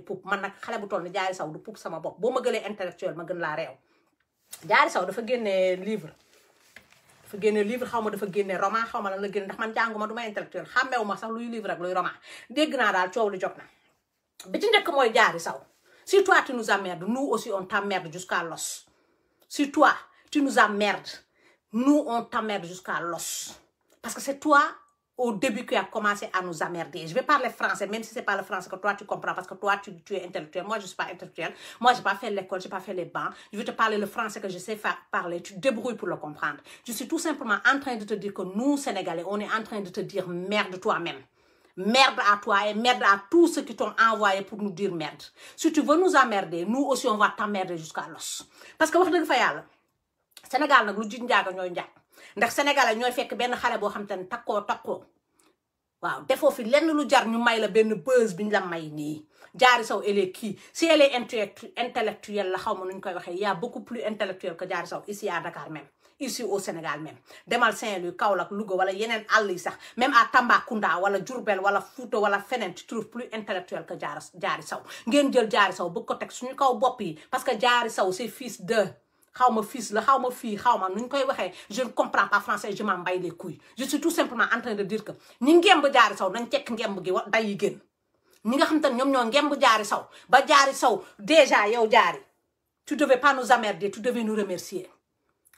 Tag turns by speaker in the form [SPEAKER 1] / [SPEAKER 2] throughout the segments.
[SPEAKER 1] puub man nag xale bu toll ni Diary Sow du puub sama bopp boo ma gëlee intellectuel ma gën laa réew Diary Sow dafa génnee livre xaw ma dafa génne roman xaw ma lan la génne ndax man jànguma du ma intellectuel xàmmeewu ma sax luy livre ak luy roman dégg naa daal coow li jot na bi ci njëkk mooy Diary Sow si toi tu nous emmerdes nous aussi on t'emmerde jusqu'à l'os si toi tu nous emmerdes nous on t'emmerde jusqu'à l'os parce que c'est toi au début qui a commencé à nous emmerder. Je vais parler français, même si c'est pas le français que toi tu comprends, parce que toi tu es intellectuel. Moi je suis pas intellectuel. Moi j'ai pas fait l'école, j'ai pas fait les bancs. Je vais te parler le français que je sais parler. Tu te débrouilles pour le comprendre. Je suis tout simplement en train de te dire que nous Sénégalais, on est en train de te dire merde toi-même. Merde à toi et merde à tous ceux qui t'ont envoyé pour nous dire merde. Si tu veux nous emmerder, nous aussi on va t'emmerder jusqu'à l'os. Parce que wax dëgg fa yàlla Sénégal nag lu jiit njaaga ñooy njaag ndax Sénégalais ñooy fekk benn xale boo xam te ne takkoo waaw defoo fi lenn lu jar ñu may la benn buzz bi ñu la may nii Diary Sow elle est qui si elle est intellectuelle la xaw ma nuñ koy waxee il y a beaucoup plus intellectuel que Diary Sow ici à Dakar même ici au Sénégal même demal Saint-Louis Kaolack Louga wala yeneen àll yi sax même à Tambacounda wala Diourbel wala Fouta wala feneen tu trouves plus intellectuel que Diary Sow ngeen jël Diary Sow bëgg ko teg suñu kaw bopp yi parce que Diary Sow c'est fils de xaw ma fils la xaw ma fii xaw ma nuñ koy waxee je ne comprends pas français je m'en bats les couilles je suis tout simplement en train de dire que ñi ngemb Diary Sow nañ tekk ngemb gi day yi génn ñi nga xam te ne ñoom ñoo ngemb Diary Sow ba Diary Sow déjà yow Diary tu devais pas nous emmerder tu devais nous remercier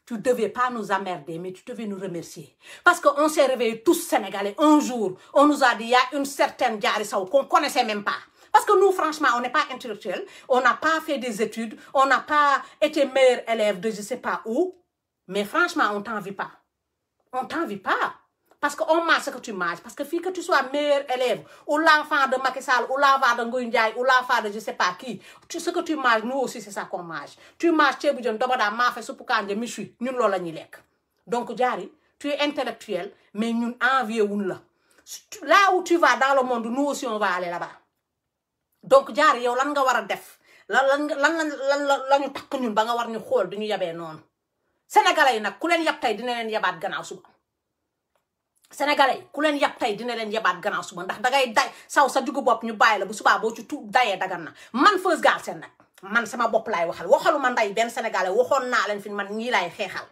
[SPEAKER 1] tu devais pas nous emmerder mais tu devais nous remercier parce que on s'est réveillés tous Sénégalais un jour on nous a dit il y a une certaine Diary Sow qu'on connaissait même pas. Parce que nous, franchement, on n'est pas intellectuels, on n'a pas fait des études, on n'a pas été meilleur élève de je sais pas où, mais franchement, on t'envie pas. On t'envie pas. Parce qu'on mange ce que tu manges. Parce que que tu sois meilleur élève, ou l'enfant de Macky Sall, ou l'enfant de Ngoye Ndiaye, ou l'enfant de je sais pas qui, ce que tu manges, nous aussi, c'est ça qu'on mange. Tu manges ceebu jën, dobada, maafe, suppu kanja, méchoui, ñun loolu la ñuy lekk. Donc, Diary, tu es intellectuel, mais ñun envier wuñ la. Là où tu vas dans le monde, nous aussi, on va aller là-bas. Donc Diary yow lan nga war a def lan ñu takk ñun ba nga war ñu xool du ñu yabee noonu sénégalais yi nag ku leen yab tey dina leen yabaat gannaaw suba sénégalais yi ku leen yab tey dina leen yabaat gannaaw suba ndax dangay day saw sa jugu bopp ñu bàyyi la bu subaa boo ci dayee dagan na man Feuz Galsen nag man sama bopp laay waxaluma nday benn sénégalais waxoon naa leen fi man ñii laay xeexal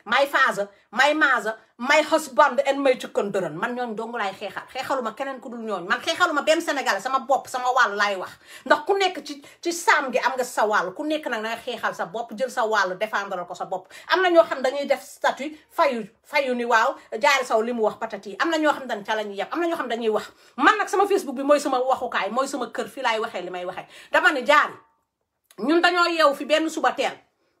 [SPEAKER 1] my father my mother my husband and my chicken dërën man ñooñ dong laay xeexaluma keneen ku dul ñooñ man xeexaluma benn sénégalais sama bopp sama wàll laay wax ndax ku nekk ci saam gi am nga sa wàll ku nekk nag na nga xeexal sa bopp jël sa wàll défendre ko sa bopp am na ñoo xam dañuy def statut fayu ni waaw Diary Sow li mu wax patati am na ñoo xam dañ ca la ñuy yem am na ñoo xam dañuy wax man nag sama Facebook bi mooy sama waxukaay mooy sama kër fii laay waxee li may waxee dama ne Diary ñun dañoo yeewu fi benn suba teel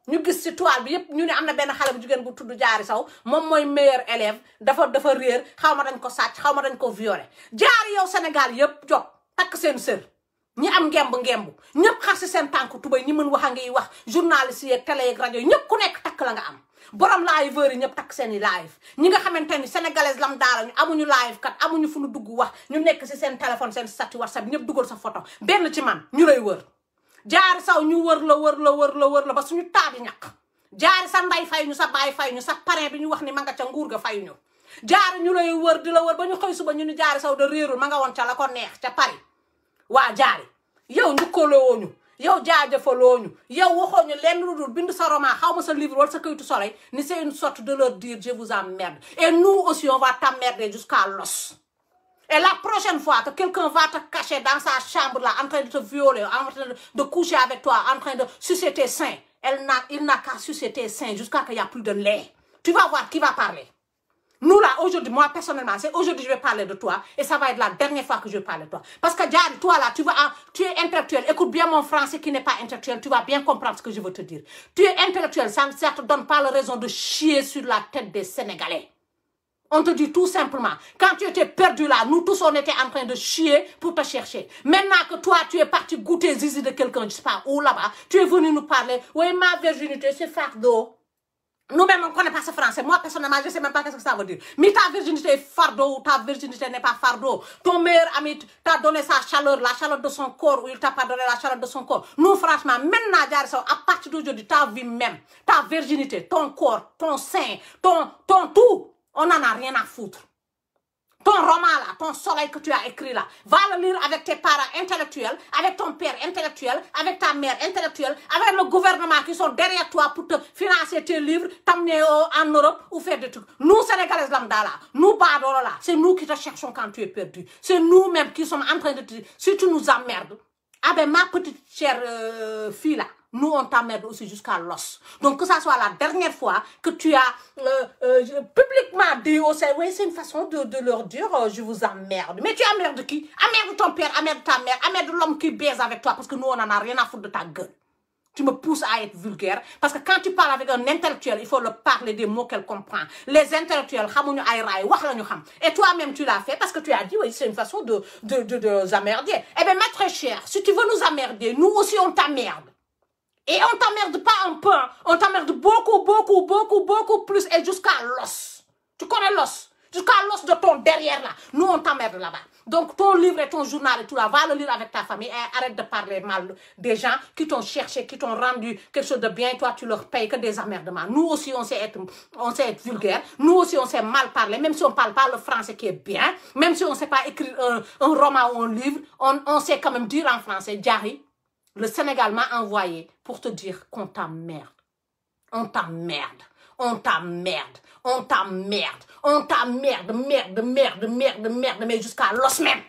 [SPEAKER 1] ñu gis ci toile bi yëpp ñu ne am na benn xale bu jigéen bu tudd Diary Sow moom mooy meilleur élève dafa réer xaw ma dañ ko sàcc xaw ma dañ ko violé Diary yow Sénégal yëpp jóg takk seen sër ñi am ngemb ñëpp xar si seen tànk tubay ñi mën wax a ngi wax journaliste yi télé yeeg rajo yi ñëpp ku nekk takk la nga am borom liveur yi ñëpp takk seen i live ñi nga xamante ni sénégalaise lam daala ñu amuñu live kat amuñu fu ñu dugg wax ñu nekk si seen téléphone seen statut WhatsApp ñëpp dugal sa photo benn ci man ñu lay wër Diary Sow ñu wër la ba suñu taadi ñaq Diary sa nday fay ñu sa baay fay ñu sa parrain bi ñu wax ni ma nga ca nguur ga fay ñu Diary ñu lay wër di la wër ba ñu xëy suba ñu ni Diary Sow da réerul ma nga woon ca la ko neex ca Paris waa Diary yow njukkaloo ñu yow jaajëfaloo ñu yow waxoo ñu lenn lu dul bind sa roman xaw ma sa livre wala sa kayitu soleil ni c'est une sorte de leur dire je vous emmerde et nous aussi on va t'emmerder jusqu'à l'os. Et la prochaine fois que quelqu'un va te cacher dans sa chambre là, en train de te violer, en train de coucher avec toi, en train de sucer tes seins, il n'a qu'à sucer tes seins jusqu'à qu'il n'y a plus de lait. Tu vas voir qui va parler. Nous là, aujourd'hui, moi personnellement, c'est aujourd'hui je vais parler de toi et ça va être la dernière fois que je vais parler de toi. Parce que Diary, toi là, tu es intellectuel. Écoute bien mon français qui n'est pas intellectuel, tu vas bien comprendre ce que je veux te dire. Tu es intellectuel, ça ne te donne pas la raison de chier sur la tête des Sénégalais. On te dit tout simplement, quand tu étais perdu là, nous tous on était en train de chier pour te chercher. Maintenant que toi tu es parti goûter zizi de quelqu'un, je sais pas où là-bas, tu es venu nous parler, oui ma virginité c'est fardeau. Nous-mêmes on connaît pas ce français, moi personnellement je sais même pas ce que ça veut dire. Mais ta virginité est fardeau ou ta virginité n'est pas fardeau. Ton meilleur ami t'a donné sa chaleur, la chaleur de son corps, ou il t'a pas donné la chaleur de son corps. Nous franchement, maintenant Diary Sow, à partir d'aujourd'hui, ta vie même, ta virginité, ton corps, ton sein, ton tout, on n'en a rien à foutre. Ton roman là, ton soleil que tu as écrit là, va le lire avec tes parents intellectuels, avec ton père intellectuel, avec ta mère intellectuelle, avec le gouvernement qui sont derrière toi pour te financer tes livres, t'amener en Europe ou faire des trucs. Nous, Sénégalaises lambda là, nous, Badola là, c'est nous qui te cherchons quand tu es perdu. C'est nous-mêmes qui sommes en train de te dire, si tu nous emmerdes, ah ben ma petite chère fille là, nous on t'emmerde aussi jusqu'à l'os. Donc que ça soit la dernière fois que tu as publiquement dit au Sénégal, oui c'est une façon de leur dire je vous emmerde. Mais tu emmerdes qui? Emmerde ton père, emmerde ta mère, emmerde l'homme qui baise avec toi parce que nous on en a rien à foutre de ta gueule. Tu me pousses à être vulgaire parce que quand tu parles avec un intellectuel, il faut leur parler des mots qu'elle comprend. Les intellectuels, et toi-même tu l'as fait parce que tu as dit, oui, c'est une façon de nous emmerder. Eh bien, ma très chère, si tu veux nous emmerder, nous aussi on t'emmerde. Et on t'emmerde pas un peu, hein. On t'emmerde beaucoup, beaucoup, beaucoup, beaucoup plus et jusqu'à l'os. Tu connais l'os? Jusqu'à l'os de ton derrière là. Nous on t'emmerde là-bas. Donc ton livre et ton journal et tout là, va le lire avec ta famille et arrête de parler mal des gens qui t'ont cherché, qui t'ont rendu quelque chose de bien et toi tu leur payes que des emmerdements. Nous aussi on sait être vulgaire, nous aussi on sait mal parler, même si on parle pas le français qui est bien, même si on sait pas écrire un roman ou un livre, on sait quand même dire en français. Diary, le Sénégal m'a envoyé pour te dire qu'on t'emmerde. On t'emmerde. On t'emmerde. On t'emmerde. On t'emmerde. Merde, mais jusqu'à l'os même.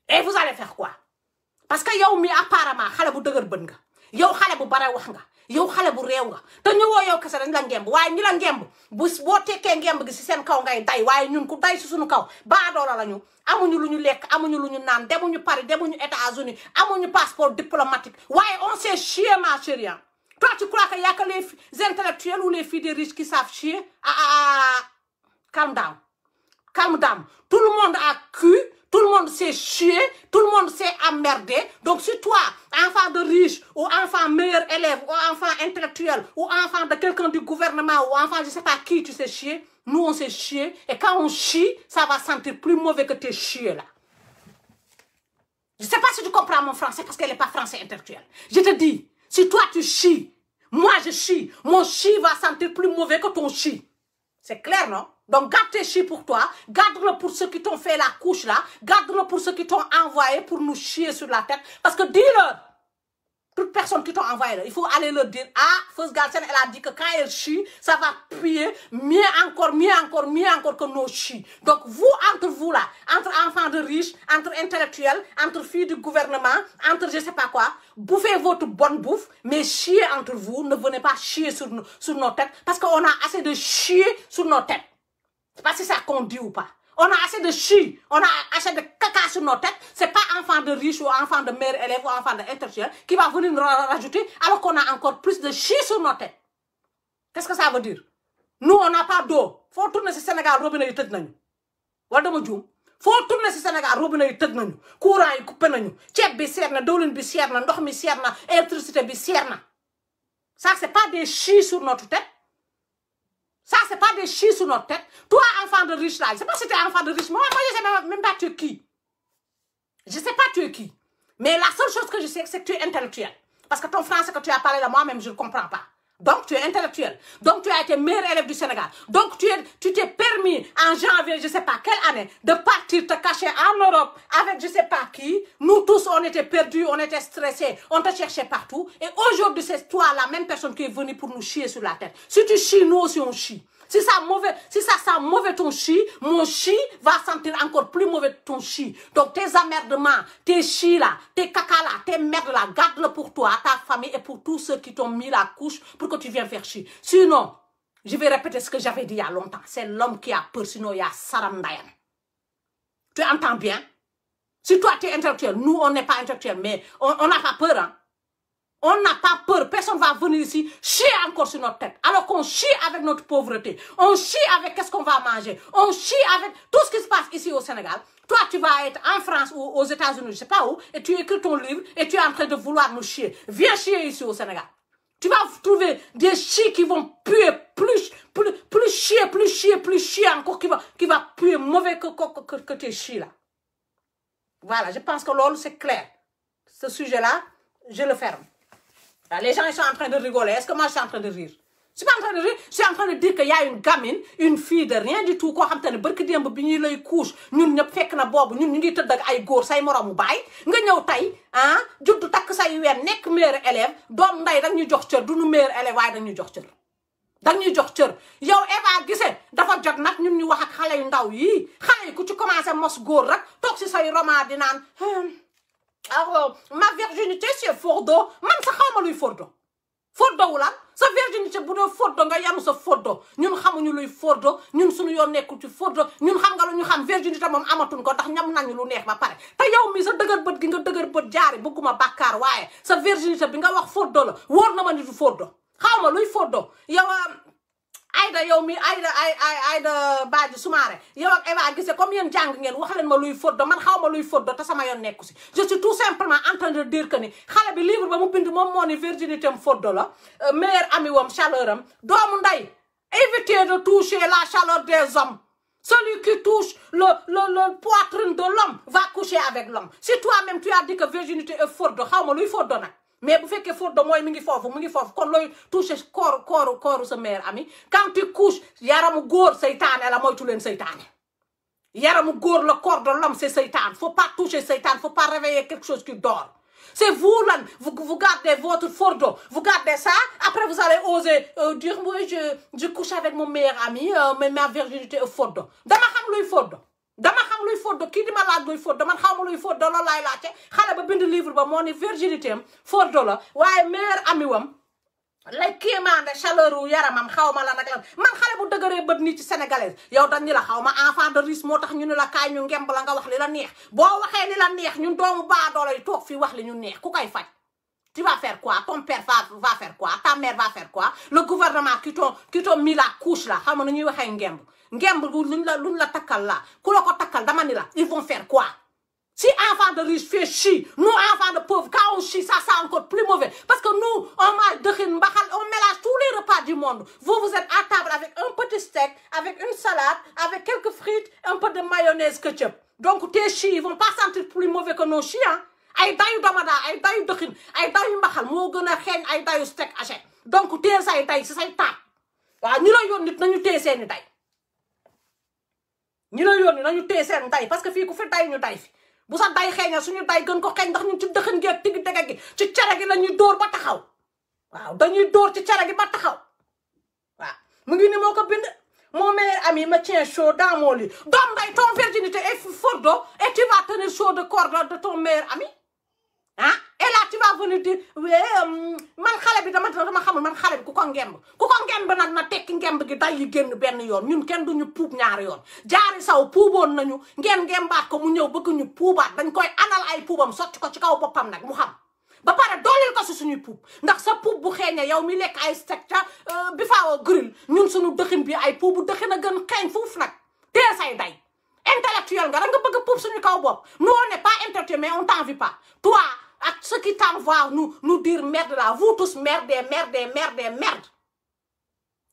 [SPEAKER 1] Et vous allez faire quoi? Parce que yow mi apparemment xale bu deuguer beun nga. Yow xale bu bare wax nga. Yow xale bu reew nga. Te ñëwo yow kessa dañ la ngemb. Waye ñi la ngemb bu bo téké ngemb gi ci sen kaw ngay day waye ñun ku day ci suñu kaw. Ba doola lañu. Amuñu luñu lek, amuñu luñu naan, demuñu Paris, demuñu États-Unis, amuñu passeport diplomatique. Waye on sait chier ma chérie. Toi tu crois qu'il y a que les intellectuels ou les filles des riches qui savent chier? Calm down. Calm down. Tout le monde a cul, tout le monde sait chier, tout le monde sait emmerder. Donc si toi, enfant de riche, ou enfant meilleur élève, ou enfant intellectuel, ou enfant de quelqu'un du gouvernement, ou enfant je sais pas qui tu sais chier, nous on sait chier. Et quand on chie, ça va sentir plus mauvais que tes chier là. Je sais pas si tu comprends mon français parce qu'elle n'est pas français intellectuel. Je te dis, si toi tu chies, moi je chie, mon chie va sentir plus mauvais que ton chie. C'est clair, non? Donc garde tes chies pour toi, garde-le pour ceux qui t'ont fait la couche là, garde-le pour ceux qui t'ont envoyé pour nous chier sur la tête. Parce que dis-le, toute personne qui t'a envoyé là, il faut aller leur dire, ah, Feuz Galsen, elle a dit que quand elle chie, ça va puer mieux encore que nos chies. Donc vous, entre vous là, entre enfants de riches, entre intellectuels, entre filles du gouvernement, entre je sais pas quoi, bouffez votre bonne bouffe, mais chier entre vous, ne venez pas chier sur nos têtes, parce qu'on a assez de chier sur nos têtes. C'est pas si ça qu'on dit ou pas. On a assez de chi, on a assez de caca sur nos têtes. C'est pas enfant de riche ou enfant de meilleur élève ou enfant d'intellectuel qui va venir nous rajouter alors qu'on a encore plus de chi sur nos têtes. Qu'est-ce que ça veut dire? Nous, on n'a pas d'eau. Faut tourner ce Sénégal, robinet, il nañu. Wala dama juum. Faut tourner ce Sénégal, robinet, il nañu. Courant, il coupé nañu. Ceeb bi seer na, dawlin bi seer na, ndox mi seer na, électricité bi seer na. Ça, c'est pas des chi sur notre tête. Ça, c'est pas des chiens sur notre tête. Toi, enfant de riche là, je sais pas si tu es enfant de riche. Moi, je sais même pas tu es qui. Je sais pas tu es qui. Mais la seule chose que je sais, c'est que tu es intellectuel. Parce que ton français que tu as parlé de moi-même, je ne comprends pas. Donc, tu es intellectuel. Donc, tu as été meilleur élève du Sénégal. Donc, tu t'es permis en janvier, je sais pas quelle année, de partir te cacher en Europe avec je sais pas qui. Nous tous, on était perdus, on était stressés, on te cherchait partout. Et aujourd'hui, c'est toi, la même personne qui est venue pour nous chier sur la tête. Si tu chies, nous aussi on chie. Si ça sent mauvais ton chi, mon chi va sentir encore plus mauvais ton chi. Donc tes emmerdements, tes chi là, tes caca là, tes merdes là, garde-le pour toi, ta famille et pour tous ceux qui t'ont mis la couche pour que tu viennes faire chier. Sinon, je vais répéter ce que j'avais dit il y a longtemps. C'est l'homme qui a peur, sinon il y a Saram Dayan. Tu entends bien? Si toi tu es intellectuel, nous on n'est pas intellectuel, mais on n'a pas peur, hein? On n'a pas peur. Personne va venir ici chier encore sur notre tête. Alors qu'on chie avec notre pauvreté. On chie avec qu'est-ce qu'on va manger. On chie avec tout ce qui se passe ici au Sénégal. Toi, tu vas être en France ou aux États-Unis, je sais pas où, et tu écris ton livre et tu es en train de vouloir nous chier. Viens chier ici au Sénégal. Tu vas trouver des chiens qui vont puer plus chier encore, qui va puer mauvais que tes chiens là. Voilà, je pense que l'autre c'est clair. Ce sujet-là, je le ferme. Les gens ils sont en train de rigoler. Est-ce que moi je suis en train de rire? Je suis en train de dire qu'il y a une gamine, une fille de rien du tout, koo xam te ne barki démb bi ñuy lay couche ñun ñëpp fekk na boobu ñun ñu ngi tëdd ak ay góor say moromu baay nga ñëw tey ah juddu takk say ween nekk meilleur élève doom nday dag ñu jox cër du nu meilleur élève waaye dag ñu jox cër. dag ñuy jox cër yow Eva Guissé dafa jot nag ñun ñu wax ak xale yu ndaw yii xale yi ku ci commencé mos góor rek toog si say roman di naan ma virginité c'est Fordo man sa xaw ma luy Fordo. Fordo wu la sa virginité bu dee Fordo nga yanu sa Fordo ñun xamuñu luy Fordo ñun suñu yoon nekkul ci Fordo ñun xam nga lu ñu xam virginité moom amatuñ ko ndax ñam nañu lu neex ba pare te yow mi sa dëgër bët gi nga dëgër bët jaari bëgguma bàkkaar waaye sa virginité bi nga wax Fordo la wóor na ma ni du Fordo xaw ma luy Fordo yow Aïda yow mi Aïda Badji Soumaré yow ak Eva Guissé comme yéen jàng ngeen wax leen ma luy Fordo man xaw ma luy Fordo te sama yoon nekku si je suis tout simplement en train de dire que ni xale bi livre ba mu bind moom moo ni virginité am Fordo la meilleur ami wam chaleur am doomu nday évitez de toucher la chaleur des hommes celui qui touche le poitrine de l'homme va coucher avec l'homme si toi-même tu as dit que virginité est Fordo xaw ma luy Fordo nag mais bu fekkee Fordo mooy mi ngi foofu kon looy toucher kooru sa meilleur ami quand tu couches yaramu góor seytaane la moytu leen seytaane yaramu góor le corps de l'homme c'est seytaane faut pas toucher seytaane faut pas réveiller quelque chose qui dort c'est vous là vous gardez votre Fordo vous gardez ça après vous allez oser dire moi je couche avec mon meilleur ami mais ma virginité est Fordo dama xam luy Fordo dama xam luy Fordo kii di ma laaj luy Fordo man xaw ma luy Fordo loolu laay laajte xale ba bind livre ba moo ni virginité am Fordo la waaye meilleur ami wam lay kéemaande chaleur wu yaramam xaw ma la nag la man xale bu dëgëree bët nii ci sénégalaise yow dañ ni la xaw ma enfant de riche moo tax ñu ne la kaay ñu ngemb la nga wax li la neex boo waxee li la neex ñun doomu baadoola yi toog fii wax li ñu neex ku koy faj tu vas faire quoi ton père va faire quoi ta mère va faire quoi le gouvernement qui t'ont mis la couche là xam nga nu ñuy waxee ngemb bu luñ la takkal la ku la ko takkal dama ni la ils vont faire quoi si enfant de riche fait chier nous enfants de pauvres quand on chie ça c'est encore plus mauvais parce que nous on mange dëxin mbaxal on mélange tous les repas du monde vous êtes à table avec un petit steak avec une salade avec quelques frites un peu de mayonnaise ketchup donc tes chies ils vont pas sentir plus mauvais que nos chiens hein ay dayu domada ay dayu dëxin ay dayu mbaxal moo gën a xeeñ ay dayu steak haché donc teel say day si say taat waaw ñi la yoon nit nañu téye seeni day ñi la yoon nañu téye seen day parce que fii ku fi day ñu day fi bu sa day xeeñal suñu day gën ko xeeñ ndax ñun ci dëxën gi ak tigi dege gi ci cere gi la ñuy dóor ba taxaw waaw dañuy dóor ci cere gi ba taxaw waaw mu ngi ni moo ko bind mon meilleur ami me tient chaud dans mon lit doom day ton virginité est Fordo et tu vas tenir chaud de corps de ton meilleur ami ah et là tu vas venir dire oui man xale bi dama xamul man xale bi ku ko ngemb nag na tekki ngemb gi day yi génn benn yoon ñun kenn duñu puub ñaari yoon Diary Sow puuboon nañu ngeen ngembaat ko mu ñëw bëgg ñu puubaat dañ koy anal ay puubam sotti ko ci kaw boppam nag mu xam ba pare dooleel ko si suñuy puub ndax sa puub bu xeeñee yow mi lekk ay steak ca bi faaw grill ñun suñu dëxin bi ay puubu dëxin a gën xeeñ fuuf nag tee say day intellectuel nga da nga bëgg puub suñu kaw bopp nous on n'est pas intellectuel mais on t'envie pas toi ak ceux qui t'envoient nous dire merde là vous tous merdez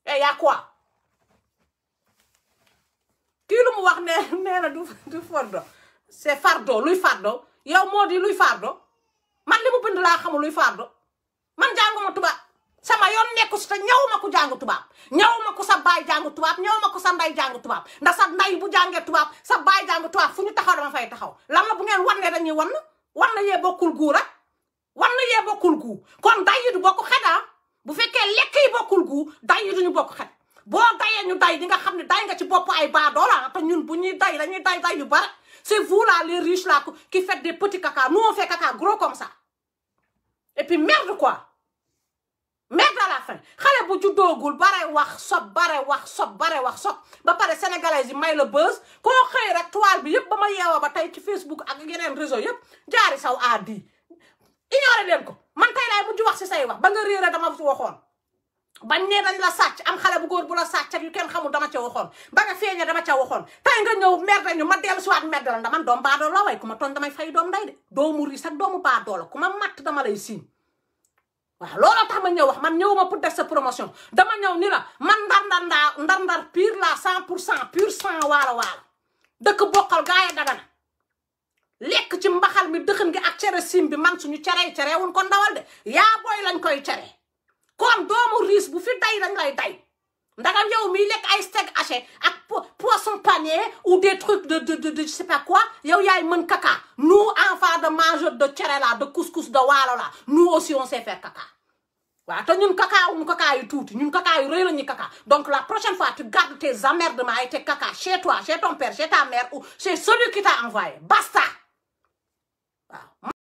[SPEAKER 1] et y a quoi kii lu mu wax nee na du Fordo c'est fardo luy fardo yow moo di luy fardo man li mu bind laa xamul luy fardo man jànguma tubaab sama yoon nekku si te ñëwuma ku jàng tubaab ñëwuma ku sa baay jàng tubaab ñëwuma ku sa nday jàng tubaab ndax sa nday bu jàngee tubaab sa baay jàng tubaab fu ñu taxaw dama fay taxaw lan la bu ngeen wan ne dañuy wan na yee bokkul guu rek wan na yee bokkul guu kon day yi du bokk xet ah bu fekkee lekk yi bokkul guu day yi duñu bokk xet boo dayee ñu day di nga xam ne day nga ci bopp ay baadoola te ñun bu ñuy day dañuy day yu bare c'est vous là les riches là qui faites des petits caca nous on fait caca gros comme ça et puis merde quoi merde à la fin xale bu juddoogul bare wax sob ba pare sénégalais yi may la buzz koo xëy rek toile bi yëpp ba ma yeewoo ba tey ci Facebook ak yeneen réseau yëpp Diary Sow a dit ignoré leen ko man tey laay mujj wax si say wax ba nga réere dama ci waxoon bañ ne dañ la sàcc am xale bu góor bu la sàcc ak yu kenn xamul dama ca waxoon ba nga feeñe dama ca waxoon tey nga ñëw merde ñu ma dellu si waat merde la ndaman doom baadoo la way ku ma tooñ damay fay doom nday de doomu ris ak doomu baadoo la ku ma matt dama lay siin waaw looloo tax ma ñëw wax man ñëwuma pour def sa promotion dama ñëw ni la man ndar pire la 100% pur sang waala dëkk bokkal gaaya dagana lekk ci mbaxal mi dëxën gi ak cere sim bi man suñu cerewun ko ndawal de yaa booy lañ koy cere kon doomu riche bu fi day dañ lay day ndagam yow mi lekk ay steak haché ak poisson pané ou des trucs de je sais pas quoi yow yaay mën caca nous enfants de mangeurs de cere là de couscous de waalo là nous aussi on sait faire caca waaw te ñun caca yu tuuti ñun caca yu rëy la ñuy caca donc la prochaine fois tu gardes tes emmerdements et tes caca chez toi chez ton père chez ta mère ou chez celui qui t'a envoyé basta